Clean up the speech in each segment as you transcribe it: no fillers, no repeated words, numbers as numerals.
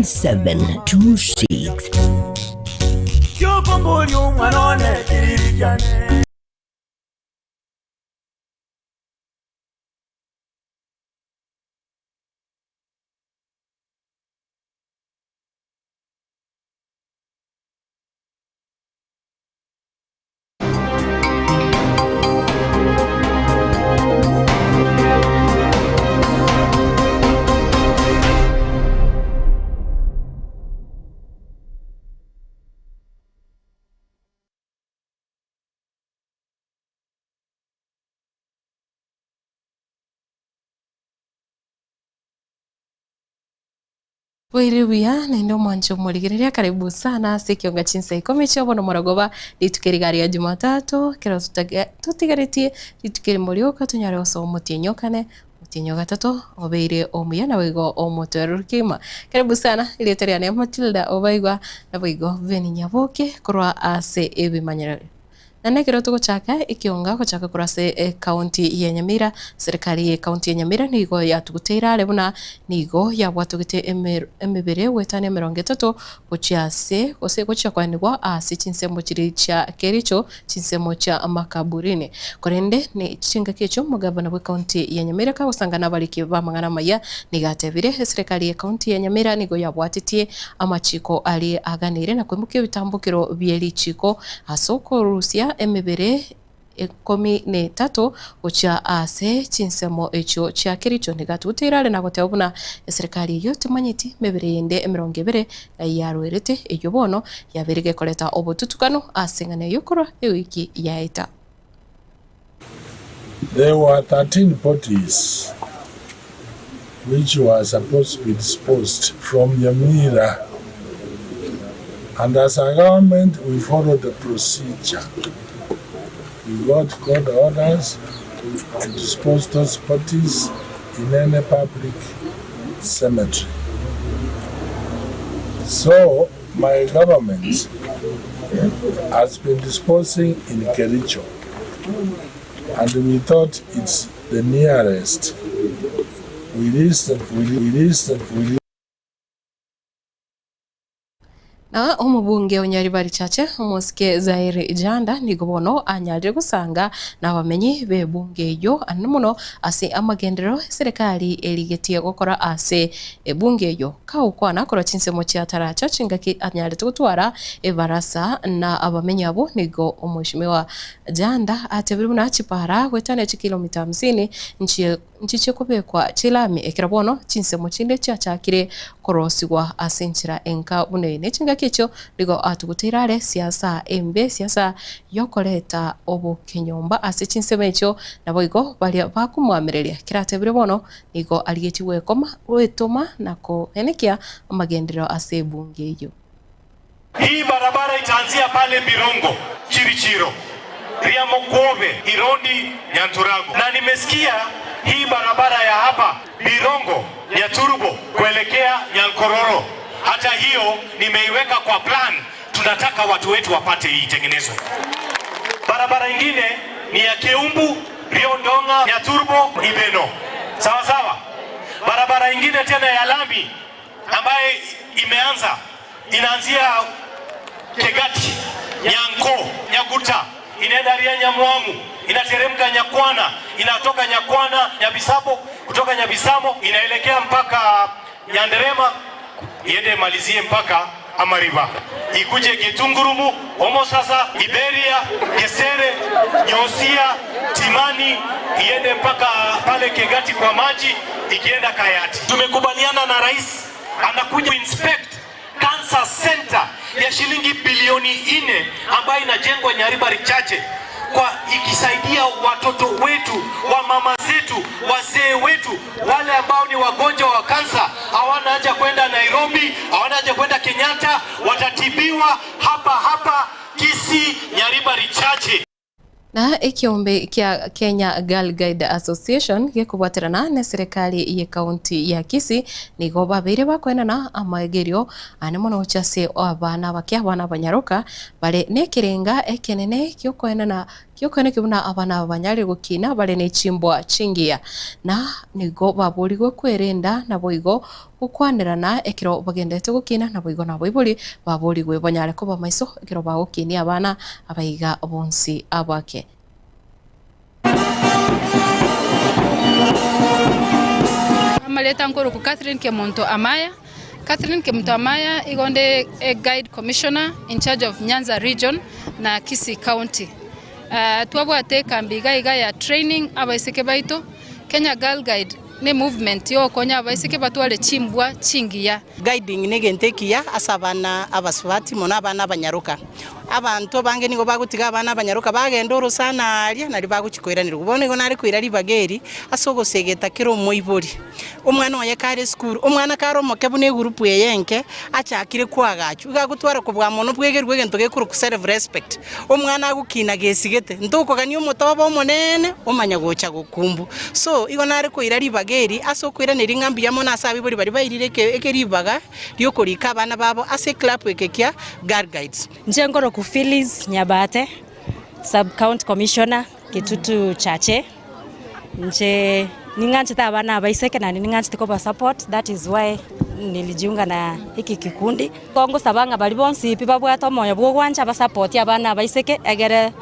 9726. Kiokomboria omwana one kiriri kiane. Boire buya naende omwanche omorigereria karibu sana ase ekionga chinsa ikomi chia bono morogoba rituko eri iga ria Jumatatu ekero totigaretie rituko erimo rioka tonyare gosoa omotienyi o kane, omotienyi o gatato obeire omuya naboigo omotoereru kegima. Karibu sana erieta riane Matilda Obaigwa naboigo Venny Nyaboke korwa ase ebimanyerero. Naende ekero togochaka ekionga gochaka korwa ase ecounty ya Nyamira, serikali ye county ya Nyamira nigo yatuguteire are buna nigo yabwatogete emebere goetania emerongo etato gochia ase gose gochia koenigwa ase chinsemo chiria chia Kericho chinsemo chia makaburini. Korende ne chingaki echio omogavana bwe county ya Nyamira kagosangana abariki b'amang'ana amaya nigo atebire eserekari ye county ya Nyamira nigo yabwatetie amachiko aria aganeire na koimokia ebitambokero bie richiko Ase okorusia emebere ikomi na etato gochia ase chinsemo echio chia Kericho nigo atuguteire are na goteba buna eserekari eyio temanyeti mebere yende emerongo ebere ng'ai yarwerete, eyio bono yabeire gekoreta obotutukanu ase eng'ana eyio korwa ewiki yaeta. There were 13 bodies which were supposed to be disposed from Nyamira and as a government we followed the procedure. We got court orders to dispose those bodies in any public cemetery. So my government has been disposing in Kericho and we thought it's the nearest. We listen, we listen, we Na omobunge o Nyaribari Chache, omosike Zaire Janda nigo bono anyarire gosanga nabamenyi b'ebunge eyio anene mono ase amagenderero eserekari erigetie gokora ase ebunge eyio. Kagokwana korwa chinsemo chia Taracha chingaki anyarete gotwara ebarasa na abamenyi abwo nigo omweshimiwa Janda atebire buna chipara goetania chikilomita hamsini nchie nchiche kobekwa chilami ekero bono chinsemo chinde chiachakire korosigwa ase enchera enka buna eye. Ne chingaki echio nigo atuguteire are siasa embe, siasa yokoreta obokenyomba ase chinsemo echio, naboigo baria bakomoamereria. Ekero atebire bono nigo arigetie gwekoma gwetoma na koenekia amagenderero ase ebunge eyio. Hii barabara itaanzia pale Birongo, Chirichiro, Riamokwobe, Irondi, Nyanturago. Na nimesikia hii barabara ya hapa Birongo, Nyaturubo kuelekea Nyankororo, hata hiyo nimeiweka kwa plan. Tunataka watu wetu wapate hii itengenezwe. Barabara ingine ni ya Keumbu, Riondonga, Nyaturbo, Ibeno. Sawa sawa. Barabara ingine tena ya lami ambaye imeanza inaanzia Kegati, Nyanko, Nyaguta, inaenda Ria Nyamwamu, inateremka Nyakwana, inatoka Nyakwana Nyabisabo, kutoka Nyabisamo inaelekea mpaka Nyanderema, iende malizie mpaka Amariba, ikuje Getungurumu, Omosasa, Iberia, Gesere, Nyosia, Timani, iende mpaka pale Kegati kwa maji, ikienda Kayati. Tumekubaliana na rais anakuja inspect Cancer Center ya shilingi bilioni nne ambayo inajengwa Nyaribari Chache kwa ikisaidia watoto wetu wa mama zetu wazee wetu wale ambao ni wagonjwa wa kansa, hawana haja kwenda Nairobi, hawana haja kwenda Kenyatta, watatibiwa hapa hapa Kisii Nyaribari Chache. Na ekiombe kia Kenya Girl Guide Association gekobwaterana neserekari ye county ya Kisii nigo babeire bakoenana amaegerio ane mono gochia ase abana abake abana abanyaroka bare nekerenga ekenene giokoenana. Giokoeneki buna abana aba banyarire gokina bare ne chimbwa chingiya, na nigo baborigwe kwerenda naboigo gokwanerana ekero bagenderete gokina, naboigo nabaibori baborigwe banyare koba maiso ekero bagokinia abana abaiga bonsi abake. Amarieta nkorokwa Catherine Kemunto Amaya. Catherine Kemunto Amaya igo nde e guide commissioner in charge of Nyanza region na Kisii county. Twabwate ekambi iga iga ya training abaiseke baito, Kenya Girl Guide ne movement yogokonya abaiseke batware chimbwa chingiya. Guiding negento ekiya ase abana abasubati mono abana abanyaroka. Abanto abange nigo bagotiga abana abanyaroka bagenda orosana aaria nario bagochia koiranerwa. Bono igo nare koira ribaga eri ase ogosegeta kera omoibori. Omwana oye kare esukuru, omwana kare omoke buna egurupu eye enke, achakire koagachwa, iga agotwara kobua mono bwegerwe egento gekorokwa self respect. Omwana agokina gesigete, ntokogania omotobe omonene omanya gocha gokumbu. So, igo nare koira ribaga eri ase okoiraneria ng'a mbuya mono ase abaibori baria bairire eke ekeribaga riokorika abana babo ase eclub eke kia Girl Guides. Inche nkorokwa Phyllis Nyabate, Sub County Commissioner, Kitutu Chache. Inche ning'anchete abana abaiseke naende ning'anchete koba support that is why nilijiunga na hiki kikundi. Kongosaba ng'a baria bonsi pi babwate omoyo bwa ogwancha basapoti abana abaiseke egere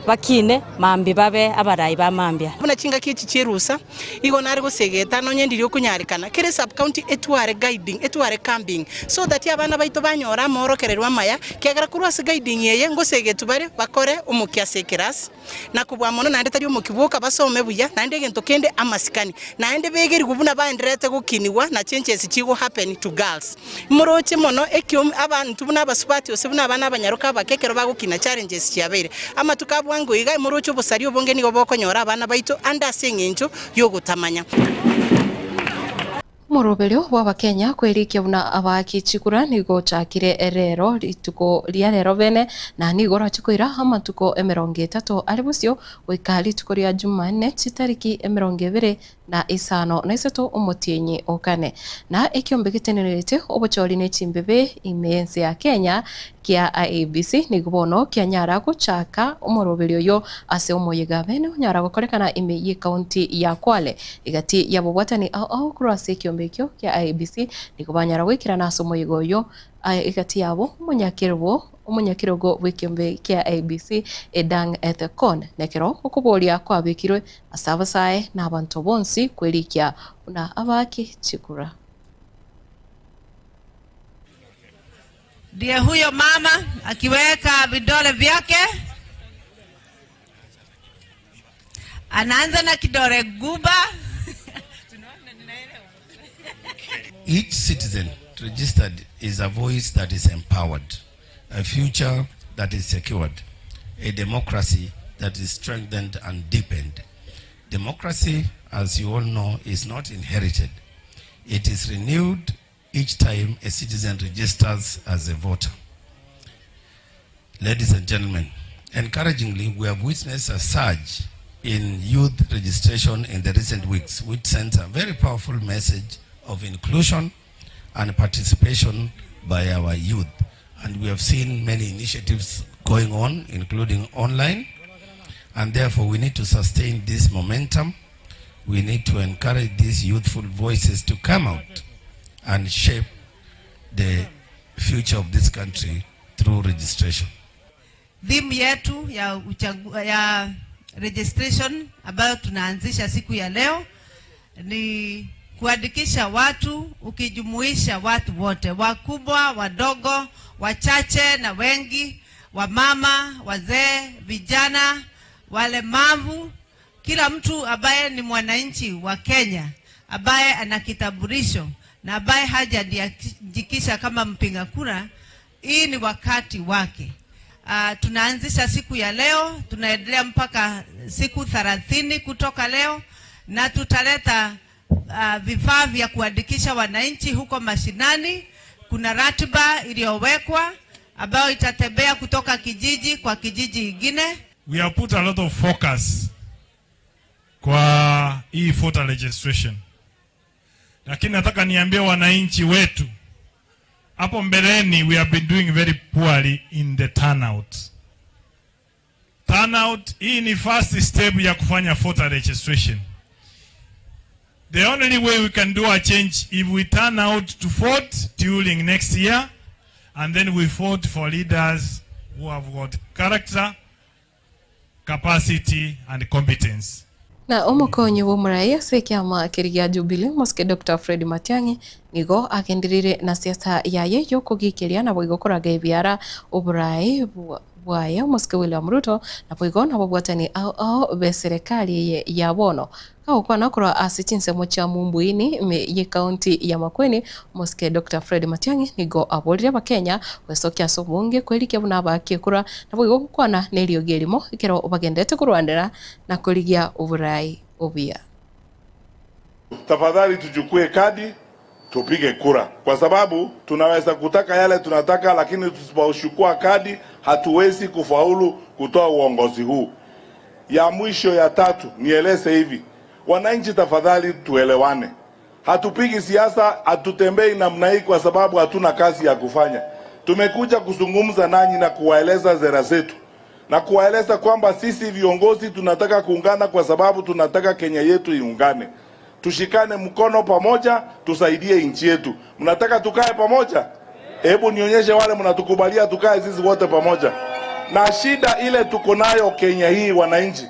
bakine mambia babe abarai ba mambia. Buna chingaki echi chi'erusa, igo nare gosegeta nonye ndiri okonyarekana, kera esub-county etware guiding, etware camping, so that abana baito banyore amaorokererwa amaya, kiagera korwa ase guiding eye ngosegetwa bare bakore omokia ase ekerasi. Na kobua mono naende tari omokia bwoka basome buya, naende egento kende amasikani, naende begerigwe buna baendererete gokinigwa na changes chigo happen to girls. Moroche mono ekio abanto buna abasubati gose buna abana abanyaroka abake ekero bagokina challenges chiabeire. Amatuko a bwango iga moroche obosaria obonge nigo bokonyora abana baito ande ase eng'encho yogotamanya. Omoroberio bw'Abakenya kwerikia buna abaaki chikura nigo ochakire rero rituko ria rero bene, na nigo oroche koira amatuko emerongo etato are bosio goika rituko ria Jumanne chitariki emerongo ebere na isano na isato omotienyi o kane. Na ekiombe getenenerete obochori ne chimbebe ime y'ense ya Kenya kia IEBC nigo bono kianyara gochaka omoroberio oyo ase omoyega bene onyara gokorekana ime y'ecounty ya Kwale. Egati y'abobwatani ao ao korwa ase ekiombe ekio kia IEBC nigo banyara goikerana ase omoyega oyo egati yabo omonyakerogo omonyakerogo bw'ekiombe kia IEBC Edang Ethekon nekero okoboria kwabekirwe ase abasae na abanto bonsi kwerikia buna abaaki chikura. Ndiye huyo mama akiweka vidole vyake, anaanza na kidole guba. Each citizen registered is a voice that is empowered, a future that is secured, a democracy that is strengthened and deepened. Democracy, as you all know, is not inherited. It is renewed each time a citizen registers as a voter. Ladies and gentlemen, encouragingly, we have witnessed a surge in youth registration in the recent weeks, which sends a very powerful message of inclusion and participation by our youth. And we have seen many initiatives going on, including online. And therefore, we need to sustain this momentum. We need to encourage these youthful voices to come out and shape the future of this country through registration. Theme yetu ya, uchagu, ya registration ambayo tunaanzisha siku ya leo ni kuandikisha watu ukijumuisha watu wote, wakubwa, wadogo, wachache na wengi, wamama, wazee, vijana, walemavu, kila mtu ambaye ni mwananchi wa Kenya ambaye ana kitambulisho na ambaye hajajiandikisha kama mpiga kura, hii ni wakati wake. Tunaanzisha siku ya leo, tunaendelea mpaka siku 30 kutoka leo, na tutaleta vifaa vya kuandikisha wananchi huko mashinani. Kuna ratiba iliyowekwa ambayo itatembea kutoka kijiji kwa kijiji ingine. We have put a lot of focus kwa hii voter registration, lakini nataka niambie wananchi wetu hapo mbeleni, we have been doing very poorly in the turnout. Turnout hii ni first step ya kufanya voter registration. The only way we can do a change if we turn out to vote during next year and then we vote for leaders who have got character, capacity and competence. Na omokonyi bw'omorai ase ekiama keria gia Jubilee Mosike Doctor Fred Matiang'i nigo agenderire na siasa yaye y'okogikeria naboigo koraga ebiara oborai bwaye Omosike William Ruto naboigo nababwatani ao ao b'eserekari eye ya bono. Agokwana korwa ase chinsemo chia Mumbuini ime y'ecounty ya Makueni, Omosike Doctor Fred Matiang'i nigo aborire Abakenya gwesokia ase obonge kwerikia buna abaaki ekura naboigo gokwana neriogi erimo ekero bagenderete korwanera na korigia oborai obuya. Tafadhali tuchukue kadi tupige kura, kwa sababu tunaweza kutaka yale tunataka, lakini tusipochukua kadi hatuwezi kufaulu kutoa uongozi huu. Ya mwisho ya tatu, nieleze hivi, wananchi, tafadhali tuelewane. Hatupigi siasa, hatutembei namna hii kwa sababu hatuna kazi ya kufanya. Tumekuja kuzungumza nanyi na kuwaeleza sera zetu na kuwaeleza kwamba sisi viongozi tunataka kuungana kwa sababu tunataka Kenya yetu iungane. Tushikane mkono pamoja, tusaidie nchi yetu. Mnataka tukae pamoja? Hebu nionyeshe wale mnatukubalia tukae sisi wote pamoja. Na shida ile tuko nayo Kenya hii, wananchi,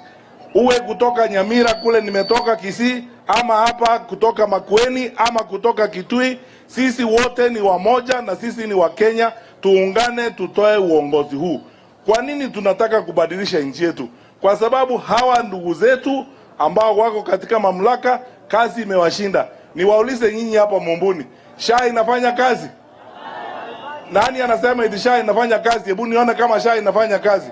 uwe kutoka Nyamira kule nimetoka Kisii, ama hapa kutoka Makueni ama kutoka Kitui, sisi wote ni wamoja na sisi ni Wakenya. Tuungane, tutoe uongozi huu. Kwa nini tunataka kubadilisha nchi yetu? Kwa sababu hawa ndugu zetu ambao wako katika mamlaka, kazi imewashinda. Niwaulize nyinyi hapa Mumbuni, SHA inafanya kazi? Nani anasema eti SHA inafanya kazi? Hebu nione kama SHA inafanya kazi.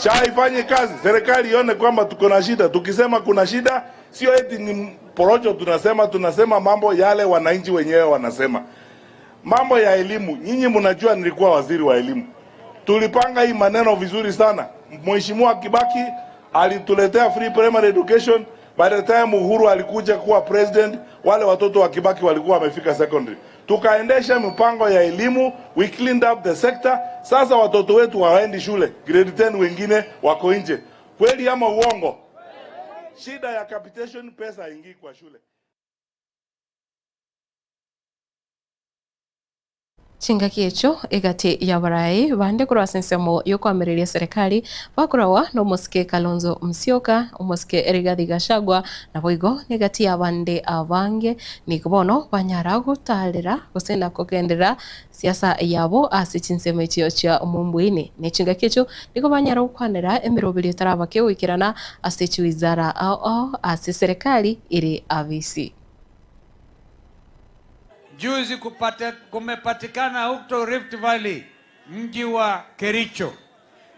SHA ifanye kazi, serikali ione kwamba tuko na shida. Tukisema kuna shida, sio eti ni porojo tunasema, tunasema mambo yale wananchi wenyewe wanasema. Mambo ya elimu, nyinyi mnajua nilikuwa waziri wa elimu. Tulipanga hii maneno vizuri sana. Mheshimiwa Kibaki alituletea free primary education. By the time Uhuru alikuja kuwa president, wale watoto wa Kibaki walikuwa wamefika secondary. Tukaendesha mipango ya elimu, we cleaned up the sector. Sasa watoto wetu hawaendi shule, grade 10 wengine wako nje. Kweli ama uongo? Shida ya capitation, pesa haingii kwa shule. Chingaki echio egati y'abarai bande korwa ase ensemo y'okoamereria eserekari bakoragwa na omosike Kalonzo Musyoka, omosike Rigathi Gachagua, naboigo negati y'abande abange nigo bono banyara gotarera gose na kogenderera siasa yabo ase chinsemo echio chia Mumbuini. Ne chingaki echio nigo banyara gokwanera emeroberi etarabake goikerana ase chiwizara ao ao ase eserekari ere abisi. Juzi kumepatikana huko Rift Valley, mji wa Kericho,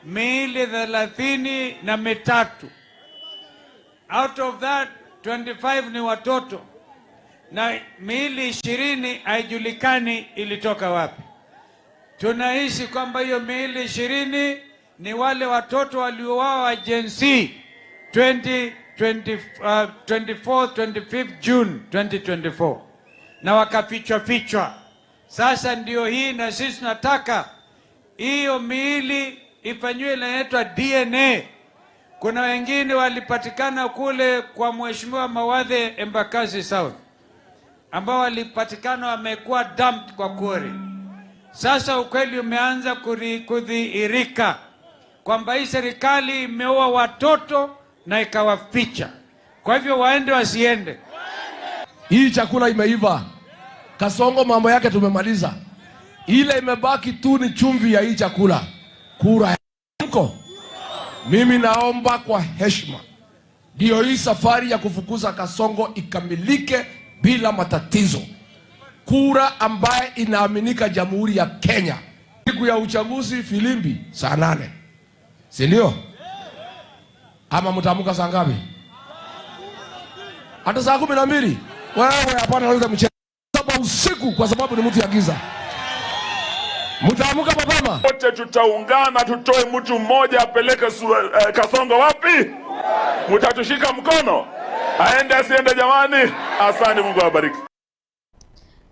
miili 33. Out of that 25 ni watoto na miili 20 haijulikani ilitoka wapi. Tunahisi kwamba hiyo miili 20 ni wale watoto waliouawa Gen Z 24, 25 June 2024 na wakafichwa fichwa. Sasa ndio hii, na sisi tunataka hiyo miili ifanyiwe inaitwa DNA. Kuna wengine walipatikana kule kwa Mheshimiwa Mawathe Embakasi South ambao walipatikana wamekuwa dumped kwa quarry. Sasa ukweli umeanza kudhihirika kwamba hii serikali imeua watoto na ikawaficha. Kwa hivyo waende wasiende. Hii chakula imeiva. Kasongo mambo yake tumemaliza. Ile imebaki tu ni chumvi ya hii chakula. Kura mko. Mimi naomba kwa heshima, ndio hii safari ya kufukuza Kasongo ikamilike bila matatizo. Kura ambaye inaaminika Jamhuri ya Kenya. Siku ya uchaguzi filimbi saa 8. Si ndio? Ama mtaamka saa ngapi? Hata saa 12. Wewe hapana, unaleta mchezo saba usiku kwa sababu ni mtu ya giza. Mtaamka mapema. Wote tutaungana tutoe mtu mmoja apeleke Kasongo wapi? Mtatushika mkono? Aende asiende jamani? Asante, Mungu awabariki.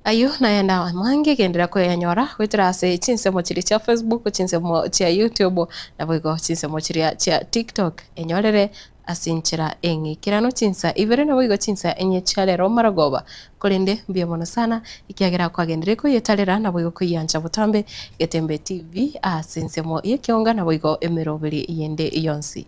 Ayio nayende amange genderera koyanyora goetera ase chinsemo chiria chia Facebook, chinsemo chia YouTube, naboigo chinsemo chiria chia TikTok. Enyorere ase enchera eng'ikeranu chinsa ibere naboigo chinsa enye chia rero marogoba. Korende mbuya mono sana ekiagera kwagenderire koyetarera naboigo koyiancha botambe Getembe TV ase ensemo y'ekeonga naboigo emeroberi yende yonsi.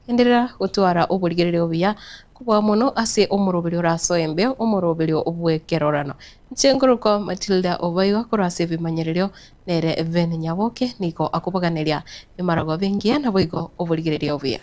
Genderera gotwara oborigereria obuya kobua mono ase omoroberi orasoe mbe omoroberio bw'ekerorano. Inche nkorokwa Matilda Obaigwa korwa ase ebimanyererio nere Ben Nyaboke nigo akobaganeria emaragoba engiya naboigo oborigereria obuya.